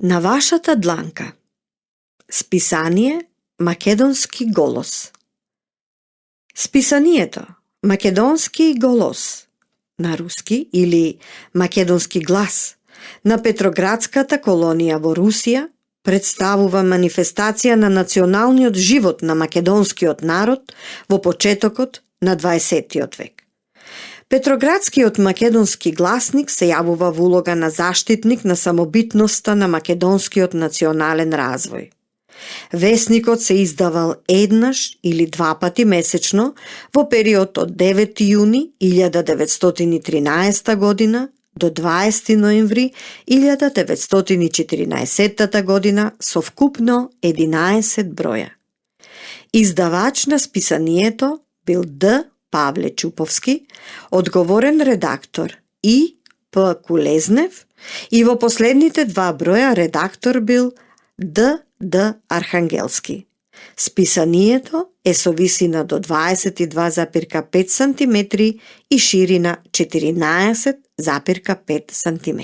На вашата дланка. Списание Македонски голос. Списанието Македонски голос на руски или Македонски глас на Петроградската колонија во Русија представува манифестација на националниот живот на македонскиот народ во почетокот на 20 век. Петроградскиот македонски гласник се јавува во улога на заштитник на самобитноста на македонскиот национален развој. Весникот се издавал еднаш или два пати месечно во период од 9 јуни 1913 година до 20 ноември 1914 година со вкупно 11 броја. Издавач на списанието бил Д. Павле Чуповски, одговорен редактор И. П. Кулезнев и во последните два броја редактор бил Д. Д. Архангелски. Списанието е со висина до 22,5 см и ширина 14,5 см.